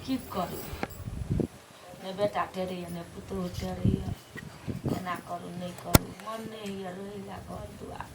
की करू, ने बेटा टेरैए ने पुतोहु टेरैए। एना करू नहि करू, मन नहि होइए रहै लए घर दुआर।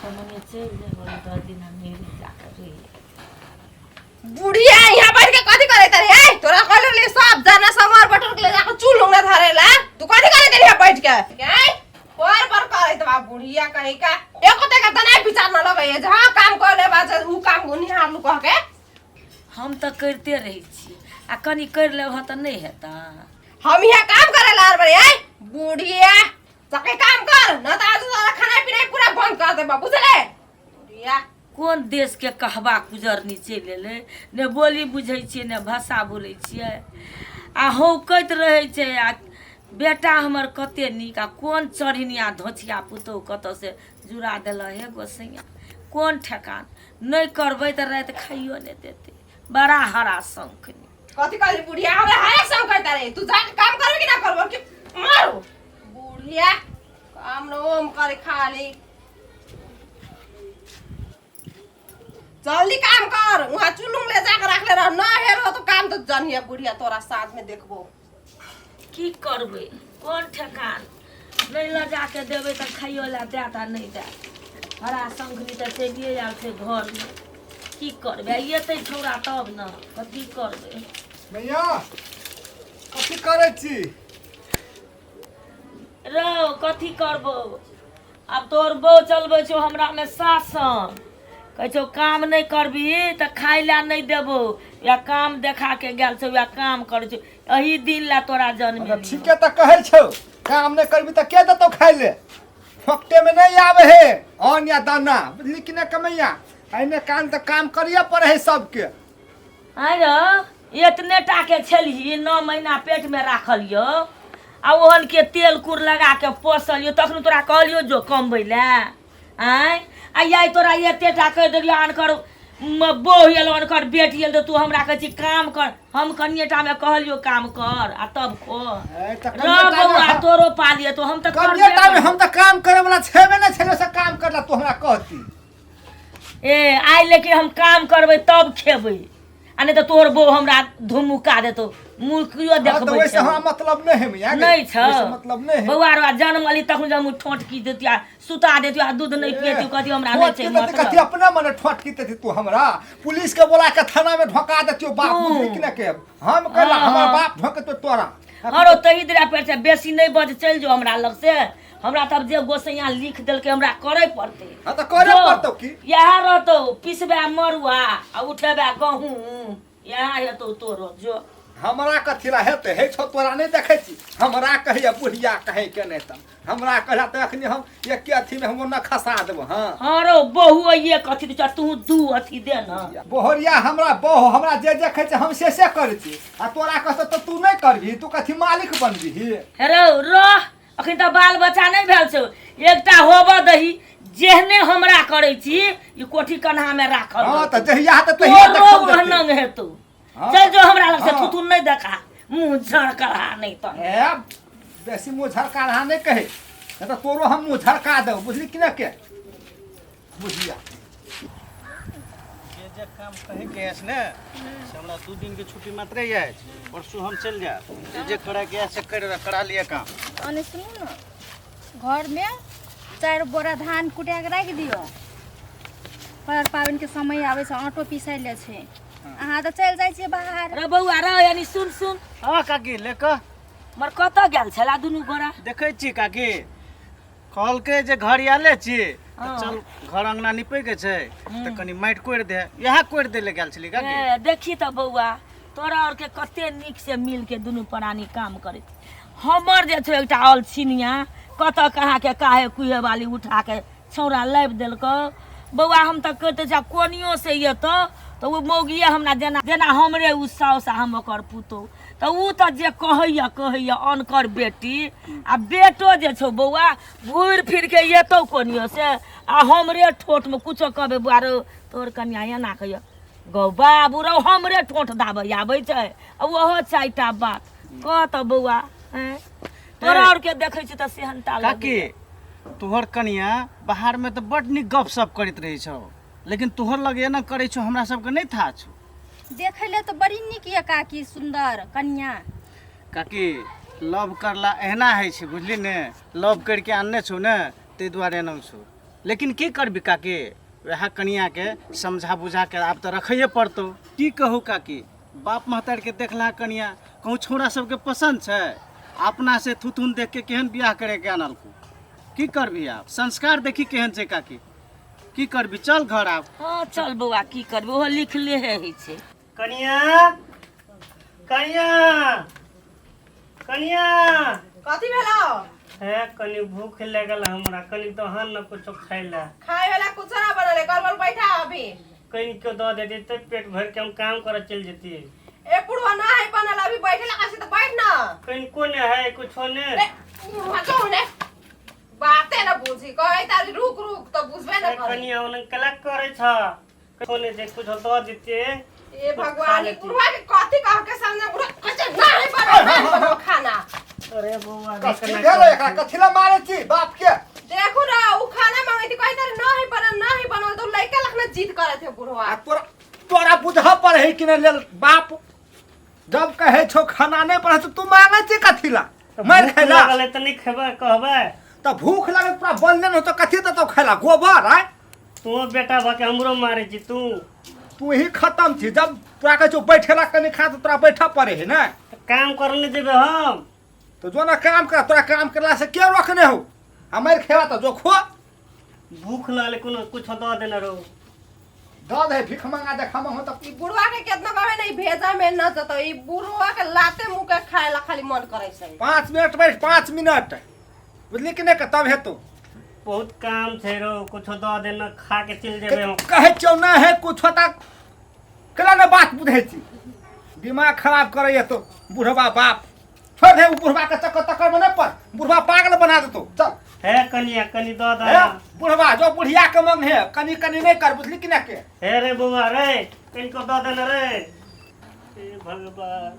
तऽ मने चलि जेबै 10 दिना नैहरे जाकऽ रहि। बुढ़िया यहाँ बैठ के कथी करैत रहे? ए तोरा कहले रहली सब जाना समर बटोर के ले जाके चूल उंगला धरे ला, तू कथी करैत रही यहाँ बैठ के? ए पर पर करैत बा बुढ़िया कहीं का एको ते का तना विचार न लगै जे हां काम कर ले बा जे उ काम निहार लू कह के। हम तऽ करिते रहै छी आ कनि करि लेबह तऽ नहि हेतह? हम यहाँ काम करे ला आर बड़ी। ए बुढ़िया सके काम कर न त आज तोरा खाना पीना पूरा बंद कर देबा, बुझले बुढ़िया? कोन देशके कहबा गुजरनी चलि एलै, ने बोली बुझै छियै ने भाषा बोलै छियै आ हौकैत रहै छै। आ बेटा हमर कते नीक आ कोन चढ़िनिया धोछिया पुतोहु कतऽसँ जुड़ा देलक हे गोसैया, कोन ठेकान। नहि करबै तऽ राति खाइयो नहि देतै। बड़ा हरा शौखनी। कथी कहली बुढ़िया? हमरा हरा संग कहता रहे। तू जाके काम करबे कि ना करबो कि मारू? बुढ़िया काम न ओम करे खाली। जल्दी काम कर, वहाँ चुलुंग ले जाके रख ले रह न हेरो तो काम तो जनिया बुढ़िया तोरा साथ में देखबो। की करबै, कोन ठेकान। नहि लऽ जाके देबै तऽ खाइयो लए देत आ नहि देत। हरा शंखनी तऽ चलिए आयल छै घरमे। की करबै, आ एतै छौड़ा तब ने। कथी करबै? मैया, कथी करै छी? रौ, कथी करबौ आब? तोहर बहू चलबै छौ हमरामे शासन। कहै छौ काम नहि करबिही तऽ खाइ लए नहि देबौ। या काम देखा के गेल छौ, या काम करै छौ। एही दिन लए तोरा जन्म। अच्छा, ठीके तऽ कहै छौ, काम नहि करबी तऽ के देतौ खाइ ले? फोकटे में नहीं आवे है अन्न या दाना, बुझली कि नहि कमैया? एहिमे काम तऽ काम करिए पड़े है सबके। आँय रौ, एतने टाके छलही, 9 महीना पेटमे राखल यौ आ ओहन के तेल कुर लगा के पोसल यौ, तखन तोरा कहलियौ जो कमबै लए? आँय, आ आइ तोरा एते टा कहि देलियौ, अनकर बोह एलौ, अनकर बेटी एल, तऽ तू हमरा कहै छी काम कर। हम कनिए टामे कहलियौ काम कर आ तब खो? ए, तऽ रौ कनिए टामे बौआ, तोरो पालिए तो हम तऽ कनिए करबे टामे करबौ। हम तऽ काम करे वाला छेबे नहि छलै से काम करला तू हमरा कहती। ए आइ लेकिन हम काम करबै तब खेबै आ नहि तऽ तोहर बहू हमरा धुमुका देतौ, मुर्कियो। हाँ, तऽ देखबै ओहिसँ छै। हमरा मतलब नहि है मैया गे। नहि छौ? ओहिसँ मतलब नहि है। बौआ रो, जन्म अली तखन जब ठोटकी देतियो आ सुता देतियो आ दूध नहि पियतियो, कहतियो हमरा नहि छै ठोटकी देती कथी? मतलब। अपना मने ठोटकी देती तू हमरा, पुलिस के बोला के थाना में ढोका देतियो बाप। तू। बुझली कि ना के हम कहला? हाँ, हमर हाँ। बाप ढोकतो तोरा। हरो तही दिना पेट से बेसी नहि बज, चलि जो हमरा लग से। हमरा तब जे गोसैया लिख देलकै हमरा करे पड़तै। हाँ, तऽ करे जो, पड़तौ की? इएह रहतौ, पिसबे मरुआ आ उठेबे गहूँम, इएह हेतौ तोरो। जो। हमरा कथी ला हेतै? हे छौ, तोरा नहि देखै छी? हमरा कहैया बुढ़िया कहे के नहि तऽ हमरा कहला तऽ अखनी हम एके अथी में हम ओना खसा देबो। हाँ। हाँ रौ, बहु एक अथी दे, तू दू अथी दे न। बोहरिया, हमरा बहु हमरा जे देखै छै हम से से करै छी आ तोरा कहतौ तऽ तू नहि करबही? तू कथी मालिक बनबिही? हे रौ, रह, अखन तऽ बाल बच्चा नहि भेल छौ, एकटा होबऽ दही। जेहने हमरा करै छी ई कोठी कन्हामे राखल हाँ, रहतौ। तऽ जहिया हेतै तहिया तोरो देखल जेतै। ओहनंग हेतौ। हाँ। चल जो हमरा लग से। हाँ। थुथुन नहि देखा, मुँह झड़कड़ा नहि तऽ। ए, बेसी मुँह झड़का रहा नहि कहै, नहि तऽ तोरो हम मुँह झड़का देबौ, बुझली कि नहि के बुझिया? जे जे काम कहैके अछि ने से हमरा 2 दिनके छुट्टी मात्रे अछि, परसू हम चलि जायब। जे जे करैके अछि से कर करा लिअ काम। अनि सुनू न, घरमे 4 बोरा धान कुटा के राखि दियौ। पर पाबनिके समय आबै छै, आँटो पिसाइ ले छै। अहाँ तऽ चलि जाइ छियै बाहर। रे बौआ रे, यानी सुन सुन। हँ काकी, ले कह। मर कतऽ गेल छला दुनू गोरा? देखै छी काकी, कहलकै जे घर आयले छी तऽ चल घर अंगना निपै के छै तऽ कनि माटि कोरि दे, इएह कोरि दै लए गेल छली काकी। ए, देखी तऽ बौआ, तोरा आरके कते नीक से मिल के दुनू प्राणी काम करैत। हमर जे छौ एकटा अलछिनिया, कतऽ कहाँके काहे कुहे वाली उठा के छौड़ा लाबि देलकौ। बौआ, हम तऽ कहिते छी, कोनियो से एतौ तऽ ओ मौगिए हमरा जेना जेना हमरे ओ साउस आ हम ओकर पुतोहु, तऽ ओ तऽ जे कहैया कहैया अनकर बेटी आ बेटो जे छौ बौआ, घुरि फिर के एतौ कोनियो से आ हमरे ठोटमे कुछो कहबै, बौआ रौ, तोहर कनिया एना कहैया गौ बाबू रौ, हमरे ठोठ दाबै आबै छै आ ओहो 4टा बात कह तऽ बौआ। आँय, तोरा आरके देखै छी तऽ सेहनता काकी, लगैया। तोहर कनिया बाहर में तऽ बड नीक गप सप करैत रहै छौ, लेकिन तोहर लग एना करै छौ हमरा सबके नहि था छौ। देखै ले तऽ बड़ी नीक यऽ काकी, सुन्दर कनिया। काकी लव करला एहना होइ छै बुझली ने, लव करके आनने छौ ने ताहि दुआरे एना छौ। लेकिन की करबी काकी, वएह कनियाके समझा बुझा के आब तऽ रखैए पड़तौ। की कहू काकी, बाप महतारीके देखला कनिया कहूँ छौड़ा सबके पसन्द छै, अपना से थुथुन देख के केहन बियाह करे के आनलकू। की करबी आब, संस्कार देखी केहन छै काकी, की करबी, चल घर आब। हाँ चल बौआ, की करबी, ओहो लिखले होइ छै। कनिया, कनिया, कनिया। कथी भेलो? हे कनी भूख लगल हमरा, कनी दहन न कुछो खाय ला। खाए वाला कुछ ना बनले, कल बल बैठा अभी। कनी के दऽ देती तऽ पेट भर के हम काम करे चल जती। ए बुढ़वा ना है बनल, अभी बैठे लगा से तो बैठ ना। कनिको ने है कुछो ने। ए बुढ़वा जो ने बाते ना बुझी, कहे तारी रुक रुक तो बुझबे ना करे। कनिया ओन कला करे छ, कोने जे कुछो दऽ देते। ए भगवान, ई बुढ़वा के कथी कह के समझा, बुढ़वा कहे ना है बनल, ना है बनल खाना। अरे बौआ, कथी भेलो एकरा, कथी ला मारे छी बाप के? देखू ना उ खाना मांगे थी, कहे तारी ना है बनल, ना है बनल, तो लइका लखना जिद करे थे बुढ़वा। आ तोरा तोरा बुझऽ पर है कि नहीं लेल बाप जब कहे छो खाना नहीं पड़े तो तू मांगे छी कथी ला? मार खाइला लगल है तऽ नहीं खेबै कहबै। तऽ भूख लागल पूरा बनले न तो कथी देतौ खाइला, गोबर? आय तू बेटा भऽ के हमरो मारे छी तू। तू ही खत्म छी, जब तोरा कहै छौ बैठेला कनि खा तऽ तोरा बैठऽ पड़े है ने। काम करे नहीं देबै हम। तो जो ना काम कर, तोरा काम करला से के रोकने हो? आ मारि खेबा तऽ जो खो। भूख लगल, कोनो कुछो दऽ देने रहो। दऽ दे भीख मंगा दे खामा हो तऽ। ई बुढ़वा के केतना कहबे नहीं भेजा में न जतो, ई बुढ़वा के लाते मुंह के खाए ला खाली मन करे छै। 5 मिनट बैठ, 5 मिनट, बुझली कि नहीं? तब हेतौ। बहुत काम छै रो, कुछो दऽ देना खा के चलि जेबै हम। कहै छियौ ना है कुछो तऽ केना ने बात बुझै छी, दिमाग खराब करैया तो बुढ़वा बाप। छोड़ दे उ बुढ़वा के चक्कर तक्कर में नहीं पड़, बुढ़वा पागल बना देतो। चल हे कनिया कनी दऽ दे। हे बुढ़वा जो बुढ़िया के मंग है, कनी कनी नहीं कर, बुझली कि ना के? हे रे बौआ रे, कनिको दऽ देना रे। हे भगवान,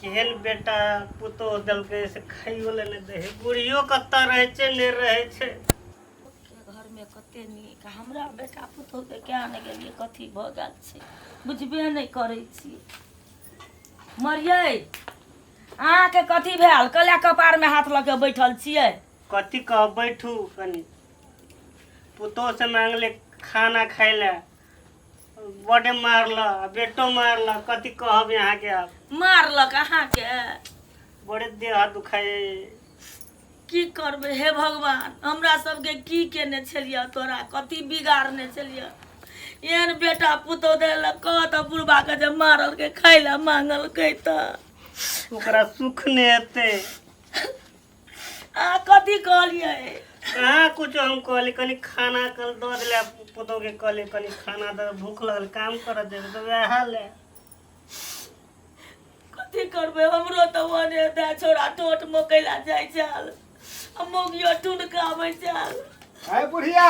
केहन बेटा पुतोह देलकै से खाइयो ले नहि दै है। बुढ़ियो कतऽ रहै छै नहि रहै छै। घरमे कते नीक, हमरा बेटा पुतोहके क्या नहि गेलियै, कथी भऽ गेल छै बुझबे नहि करै छियै। मरियै अहाँके कथी भेल, कला कपारमे हाथ लऽ के बैठल छियै? कथी कह बैठू, कनी पुतोह से मांगले खाना खाय ले, बड्ड मारल, बेटो मारल, कथी कहब अहाँके आब। मारलक अहाँके? बड़े देह हाथ दुखाय। की करबै हे भगवान, हमरा सबके की केने छलियै तोरा, कथी बिगाड़ने छलियै? एहन बेटा पुतोह देलक, कह तऽ बुढ़बाके जे मारलकै खाय लए मांगलकै तऽ ओकरा सुख नहि हेतै। अहाँ कथी कहलियै? कहाँ कुछो हम कहली, कनी खाना कल दऽ देले पुतोह के, कहली कनी खाना दऽ, भूख लगल, काम करऽ जेबै तऽ वएह ले। कथी करबै, हमरो तऽ ओने दए छोड़ा टोट मकैला जाइ छल, आ मौगियो टुनकाबै छल। अरे बुढ़िया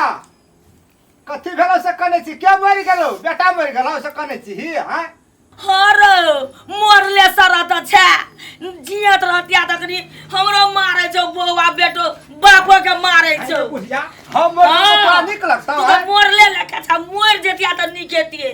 कथी भेलो से कनै छी? के मरि गेलो? बेटा मरि गेलो से कनै छी ही? हाँ हँ रौ, मरले सर तऽ छै, जियत रहतिया तखनी हमरो मारै छौ बौआ, बेटो बापो के मारै छौ। अरे बुढ़िया हम मरि गेलो हाँ। तोरा नीक लगतौ? तू तऽ मरले लेखा छा, मरि जेतिया तऽ नीक हेतियै,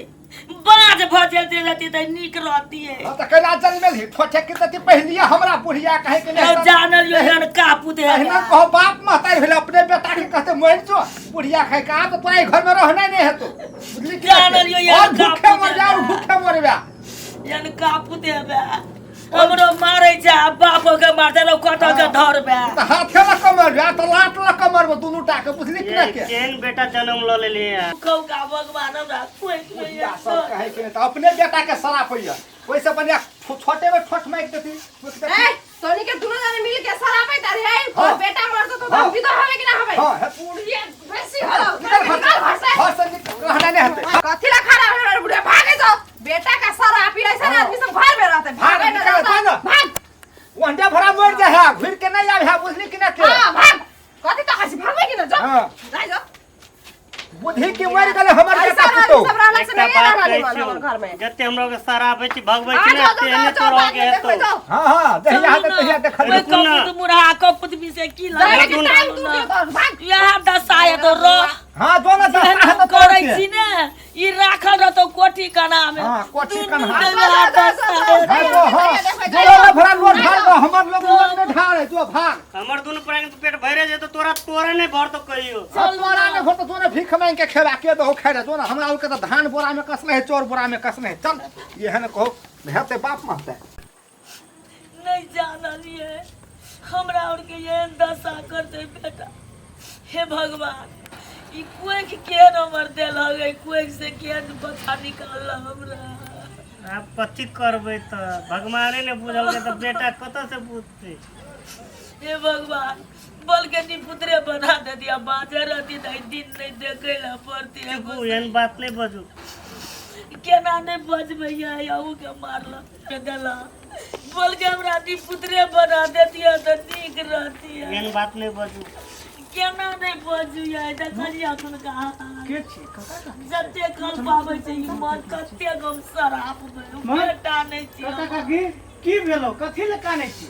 बाँझ भऽ जेते रहती तऽ नीक रहतियै। हाँ, तऽ कैला जन्मेलही ठोठे के तती पहिलिए हमरा बुढ़िया कहे के नहीं। जानल यो एहन कापूत है। एहना कहो बाप महतारी भेलै अपने बेटा के कहते मरि जो बुढ़िया खाय के, आब तऽ तोरा घर में रहना नहीं हेतो, बुझली कि? जानल यो और एहन भूखे कापूत मर जा और है। भूखे मरबे। एहन कापूत हेबे, हमरो मारै छै आ बापो के मारते रहो, कतऽ के धरबे? तऽ हाथे लऽ कऽ मरबे तऽ लात लऽ कऽ मरबो दुनू टा के, बुझली कि नहीं के? केहन बेटा जन्म लऽ लेलियै अहाँ? कौका भगवान हमरा कोइ बुढ़िया सब कहे के नहीं तऽ अपने बेटा के शराप होइया, ओहिसँ बढ़िया छोटे में ठोठ मारि देती। ए सोनी के दोनों जने मिल के शराबे तारे है। हाँ। बेटा मर तो हाँ। हम भी तो हवे कि ना हवे? हाँ, है। बुढ़िया बेसी हलो, निकल घर निकल घर से। घर से निकल, रहना नहीं हेतै। कथी ला खड़ा हो बुढ़िया, भागे जाओ। बेटा का शराब पी ऐसा हाँ। आदमी सब घर में रहते, भाग, भागे ना निकल, जाता। भाग ना। भाग। वंडा भरा मर जाए है, घुर के नहीं आवे है, बुझली कि ना के? हां भाग, कथी तो हंसी, भागबे कि ना? जा हाँ। जा जा। बुद्धि की मर गेलै हमर ऐसा बेटा रहल पुतोह सब रहला से एकटा नहीं बात रहल कहै मन छियौ, हमर घर में जते हमरा के शराब छी भगबै आ छी ने जाओ, जाओ, तेहने जाओ, तोरा बाद के में हेतौ देखबै जाओ। हाँ हाँ जहिया हेतै तहिया देखल ओहि रुकू ना। कपूत मुरहा कपूत भी से की जाए लगे के टाइम तू के तोर भाग यहाँ दशा हेतौ रह हाँ जो ना जेहन दस्ता हम हेतौ करै तोर के। छी ने ई राखल रहतौ कोठी कना में हाँ, कोठी दुनू कन्हा। के यहाँ दशा हेतौ। हाँ जो हाँ जो ना भरा लोड ढाल दो हमर लोग लोड नहीं ढाल है जो भाग हमर दुनू प्राणी के पेट भरे जेतौ तोरा तोरा नहीं भरतौ कहियो चल तोरा ने घर तो तोरे भीख मांग के खेबा के दहो खाए जो ना हमरा और के तो धान बोरा में कसले है चोर बोरा में कसले है चल ये है ना कहो हेते बाप महते नहीं जानलिए हमरा और के एहन दशा करते बेटा हे भगवान ई कोख केहन हमर देलक ई कोख से केहन बच्चा निकालल हमरा आब कथी करबै तऽ भगवाने ने बुझलकै तऽ बेटा कतऽ से बुझतै हे भगवान बल के निपुत्रे बना दे दिया बाजे रहती तऽ ई दिन नहीं देखे ला पड़ती है चुपू एहन बात नहि बजू केना नहीं बजबै अहू के मारल के देला बोल के हमरा निपुत्रे बना देती तऽ नीक रहती एहन बात नहि बजू केना नहि बजू यै देखलियै अखुनका हाल। के छी काका जते कल पाबै छै ई मन कते गम शराप भेल बेटा नहि छी काका काकी की भेलो कथी लए कानै छी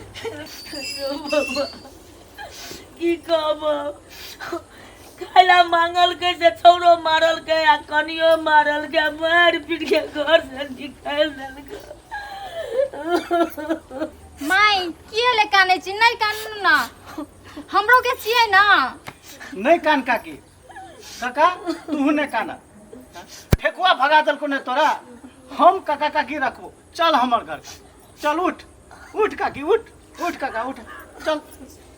की कहब खाय ला मांगलकै से छौड़ो मारलकै आ कनियो मारलकै आ मारि पीट के घर से निकालि देलकै माय किए ले कानै छी नहि कानू न हमरो के छियै न नहि कान काकी काका तू नहि काना ठेकुआ भगा देलको ने तोरा हम काका काकी रखबो चल हमर घर चल उठ उठ काकी उठ उठ काका उठ चल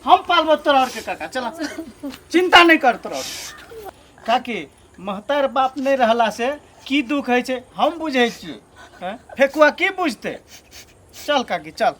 हम पालबो तोरा और के काका चल चिंता नहीं कर तोरा और के। काकी महतार बाप नहीं रहला से की दुख होइ छै हम बुझै छियै हैं? फेकुआ की बुझतै चल काकी चल